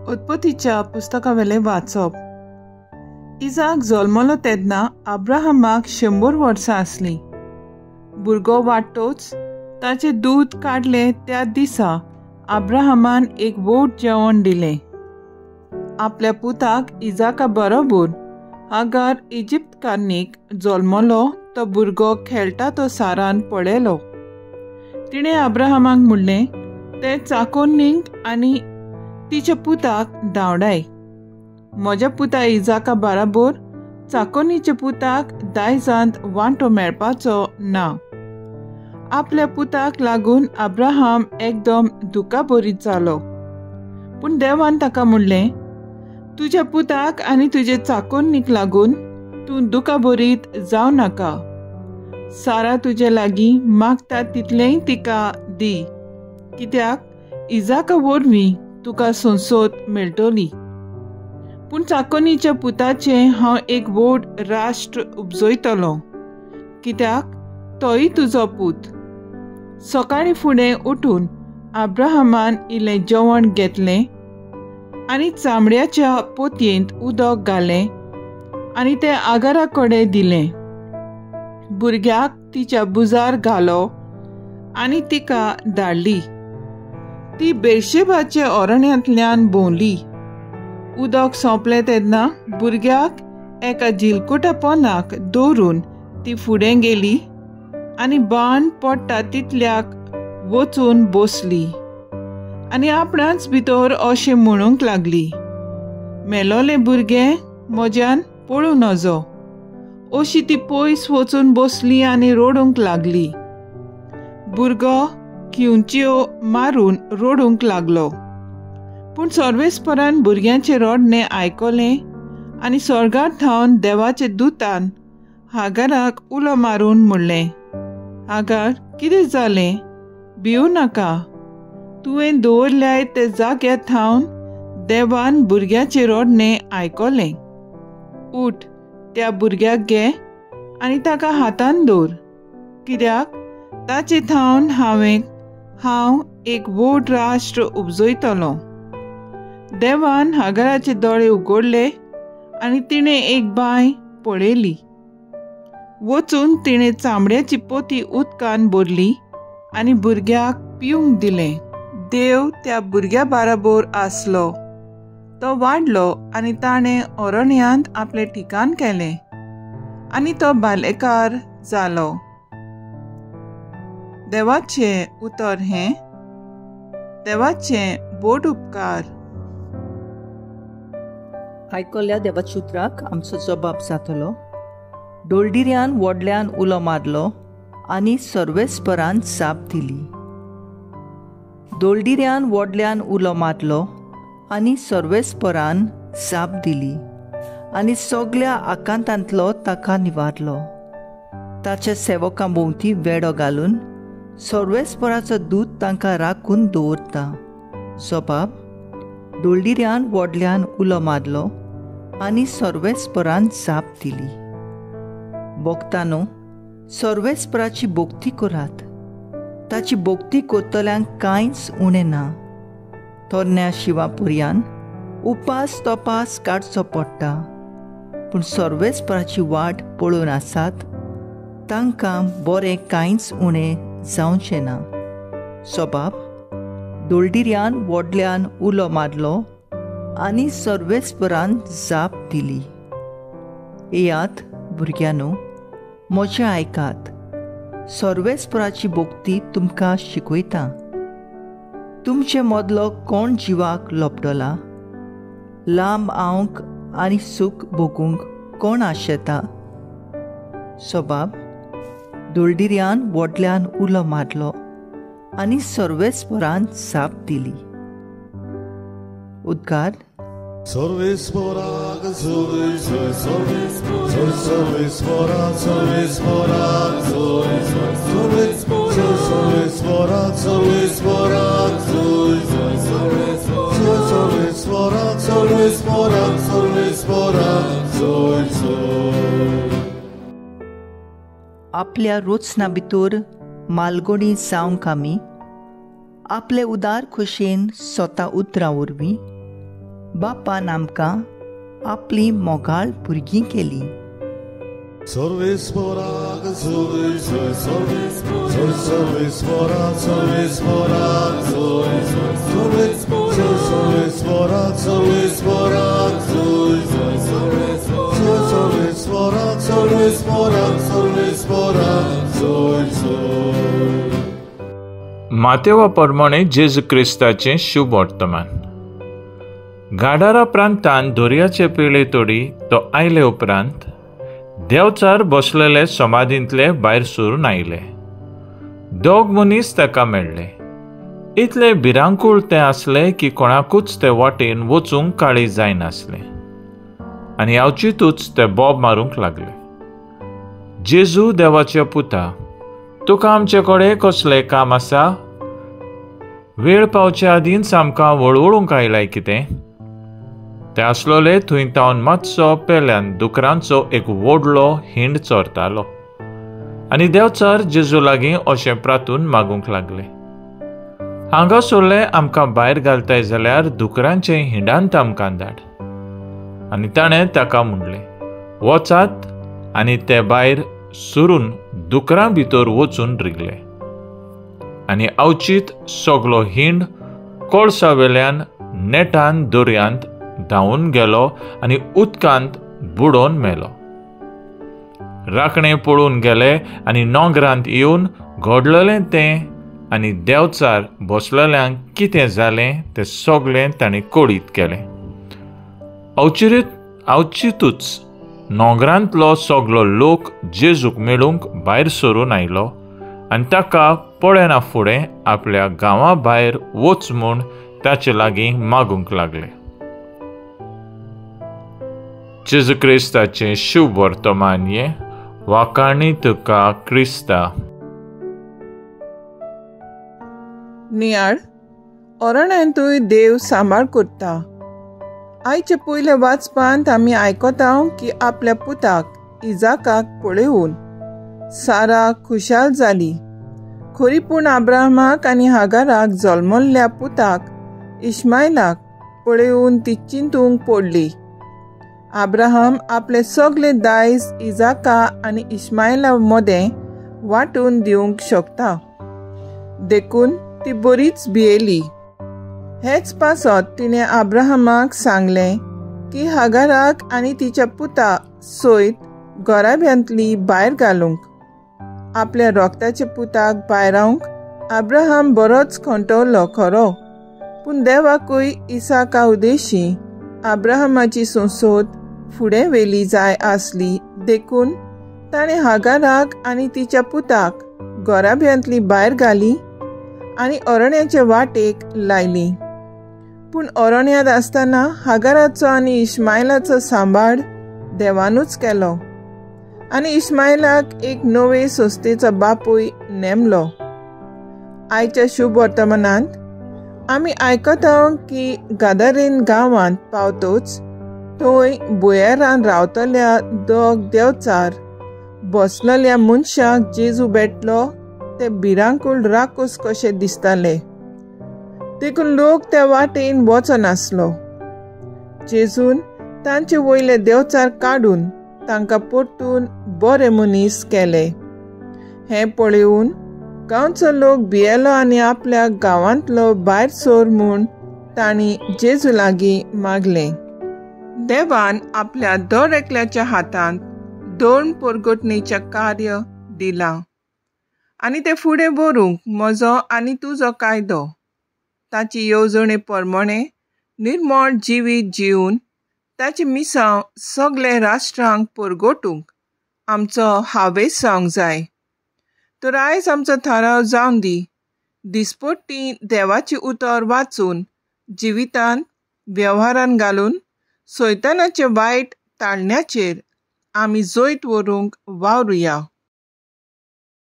उत्पत्तीच्या पुस्तकावेलें वाचप. इजाक जल्मलो तेन्ना अब्राहमाक 100 वर्सां आसलीं. भुरगो वाडटोच ताचें दूद काडलें. त्या दिसा अब्राहमान एक व्हड जेवण दिलें. आपल्या पुताक इजाका बरोबर हागार इजिप्तकारणीक जल्मलो तो भुरगो खेळटा तो सारान पळयलो. तिणें अब्राहमाक म्हणलें, ते चाकोन्नीक आनी तिच्या पुताक धांवडाय. म्हज्या पुता इजाका बराबर चाकोनीच्या पुताक दायजांत वांटो मेळपाचो ना. आपल्या पुताक लागून अब्राहम एकदम दुखाभरीत जालो. पूण देवान ताका म्हणलें, तुज्या पुताक आनी तुजे चाकोन्नीक लागून तूं दुखाभरीत जावं नाका. सारा तुजे लागीं मागता तितलेंय तिका दी, कित्याक इजाका वरवीं तुका संसद मेळटली. पूण चाकोनीच्या पुताचें हांव एक व्हड राष्ट्र उपजयतलो, कित्याक तोय तुजो पूत. सकाळीं फुडें उठून अब्राहमान इल्लें जेवण घेतलें आनी चामड्याच्या पोतयेंत उदक घालें आनी तें आगारा कडेन दिलें. भुरग्याक तिच्या बुजार घालो आनी तिका धाडली. ती बेर्शेबाच्या अरण्यांतल्यान भोंवली. उदक सोंपलें तेन्ना भुरग्याक एका जिलकुटा पोनाक दवरून ती फुडें गेली आनी बाण पडटा तितल्याक वचून बसली आनी आपणाच भितर अशें म्हणूंक लागली, मेलोलें भुरगें म्हज्यान पळोवं नजो. अशी ती पयस वचून बसली आनी रडूंक लागली. भुरगो किंवच्यो मारून रडूंक लागलो. पूण सर्वेस्परान भुरग्यांचें रडणें आयकलें आनी स्वर्गार थावन देवाच्या दुतान हागाराक उलो मारून म्हणलें, हागार, कितें जालें? भिवू नाका. तुवें दवरल्याय ते जाग्यार थावन देवान भुरग्याचें रडणें आयकलें. उठ, त्या भुरग्याक घे आनी ताका हातान दवर, कित्याक ताचे थावन हांव एक व्हड राष्ट्र उपजयतलो. देवान हागाराचे दोळे उगडले आनी तिणें एक बांय पळयली. वचून तिणें चामड्याची पोती उदकान भरली आनी भुरग्याक पिवंक दिलें. देव त्या भुरग्या बराबर आसलो. तो वाडलो आनी ताणें अरण्यांत आपलें ठिकाण केलें आनी तो बालेकार जालो. देवाचें उतर हें. देवाचें बोट उपकार. आयकल्या देवाच्या उतराक आमचो जबाब जातलो. डोलडिऱ्यान व्हडल्यान उलो मारलो आनी सर्वेस्परान जाप दिली. डोलडिऱ्यान व्हडल्यान उलो मारलो आनी सर्वेस्परान जाप दिली आनी सगल्या आकांतांतलो ताका निवारलो. ताच्या सेवकां भोंवती वेडो घालून सर्वेस्पराचो दूत तांकां राखून दवरता. जबाब डोलडिऱ्यान व्हडल्यान उलो मारलो आनी सर्वेस्परान जाप दिली. भक्तानो, सर्वेस्पराची भक्ती करात. ताची भक्ती करतल्यांक कांयच उणें ना. तरण्या शिवा पुरयान उपास तपास काडचो पडटा, पूण सर्वेस्पराची वाट पळोवन आसात तांकां बरें कांयच उणें जावचें ना. सबाब डोलडिऱ्यान व्हडल्यान उलो मारलो आनी सर्वेस्परान जाप दिली. येयात भुरग्यांनो, म्हजें आयकात. सर्वेस्पराची भक्ती तुमकां शिकयता. तुमचे मदलो कोण जिवाक लपटला? लांब आवंक आनी सूख भोगूंक कोण आशेता? सबाब डोलडिऱ्यान व्हडल्यान उलो मारलो आनी सर्वेस्परान जाप दिली. उद्गार. सर्वेस्पराक जोय जोय, सर्वेस्पराक सर्वेस्पराक जोय जोय, सर्वेस्पराक सर्वेस्पराक जोय जोय, सर्वेस्पराक सर्वेस्पराक सर्वेस्पराक जोय जोय. आपल्या रोचना भितर मालगोणी जावंक आमी आपले उदार खोशयेन स्वता उतरां वरवीं बापान आमकां आपली मोगाळ भुरगीं केली. सर्वेस्पराक जोय जोय, सर्वेस्पराक सर्वेस्पराक जोय जोय, सर्वेस्पराक सर्वेस्पराक जोय जोय, सर्वेस्पराक सर्वेस्पराक सर्वेस्पराक जोय जोय. मातेवा प्रमाणे जेजू क्रिस्ताचें शुभ वर्तमान. गाडारा प्रांतान दर्याचे पिळे तोडी तो आयले उपरांत देवचार बसलेले समाधींतले भायर सरून आयले. दोग मनीस ताका मेळ्ळे. इतले भिरांकूळ ते आसले की कोणाकूच ते वाटेन वचूंक काळी जायनासलें आनी अवचितूच ते बोब मारूंक लागले, जेजू देवाच्या पुता, तुका आमचे कडेन कसलें काम आसा? वेळ पावचे आदींच आमकां वळवळूंक आयलाय कितें? ते आसलोले थंय तावन मातसो पेल्यान दुकरांचो एक व्हडलो हिंड चोरतालो आनी देवचार जेजू लागीं अशें प्रातून मागूंक लागले, हांगा सोडले आमकां भायर घालताय जाल्यार दुकरांचे हिंडांत आमकां धाड. आनी ताणें ताका म्हणलें, वचात. आनी ते भायर सुरून दुकरां भितर वचून रिगले आनी अवचीत सगलो हिंड कोळसा वेल्यान नेटान दर्यांत धांवून गेलो आनी उदकांत बुडोवन मेलो. राखणे पळून गेले आनी नोंगरांत येवन घडलेलें तें आनी देवचार बसलेल्यांक कितें जालें तें सगळें ताणें कळीत केलें. अवचितूच नोंगरांतलो सगलो लोक जेजूक मेळूंक भायर सरून आयलो आनी ताका पळयना फुडें आपल्या गांवा भायर वच म्हूण ताचे लागीं मागूंक लागले. जेजू क्रिस्ताचें शुभ वर्तमान हें. वाखाणी तुका क्रिस्ता. नियाळ अरण्यांतूय देव सांबाळ करता. आयचे पयल्या वाचपांत आमी आयकता की आपल्या पुताक इजाकाक पळोवन सारा खुशाल जाली. खरी पूण आब्राहमाक आनी हागाराक जल्मल्ल्या पुताक इश्मायलाक पळोवन ती चिंतूंक पडली. आब्राहम आपले सगळे दायज इजाका आनी इश्मायला मदें वांटून दिवंक शकता, देखून ती बरीच भियेली. हेच पासत तिणें आब्राहमाक सांगलें की हागाराक आनी तिच्या पुता सयत घराब्यांतली भायर घालूंक. आपल्या रोगताच्या पुताक भायरावंक आब्राहम बरोच खंटवलो खरो, पूण देवाकूय इसाका उदेशी आब्राहमाची संसद फुडें व्हेली जाय आसली, देखून ताणें हागाराक आनी तिच्या पुताक घराब्यांतली भायर घाली आनी अरण्याचे वाटेक लायली. पूण अरण्यांत आसतना हागाराचो आनी इश्मायलाचो सांबाळ देवानूच केलो आनी इश्मायलाक एक नवे संस्थेचो बापूय नेमलो. आयच्या शुभ वर्तमानांत आमी आयकता की गादारेन गांवांत पावतोच थंय भुंयेरान रावतल्या दोग देवचार बसलेल्या मनशाक जेजू भेटलो ते भिरांकूळ राकोस कशे दिसताले, देखून लोक त्या वाटेन वचनासलो. जेजून तांचे वयले देवचार काडून तांकां परतून बरे मनीस केले. हें पळोवन गांवचो लोक भियेलो आनी आपल्या गांवांतलो भायर सोर म्हूण तांणी जेजू लागीं मागलें. देवान आपल्या दर एकल्याच्या हातांत दोन परगटणेचें कार्य दिलां आनी तें फुडें व्हरूंक म्हजो आनी तुजो कायदो ताची येवजणे प्रमाणे निर्मळ जिवीत जिवन ताचें मिसांव सगळे राष्ट्रांक परगटूंक आमचो हावेस जावंक जाय. तर आयज आमचो थाराव जावन दी, दिसपट्टी देवाचें उतर वाचून जिवितांत वेव्हारान घालून सैतानाचे वायट ताळण्याचेर आमी जैत व्हरूंक वावरुया.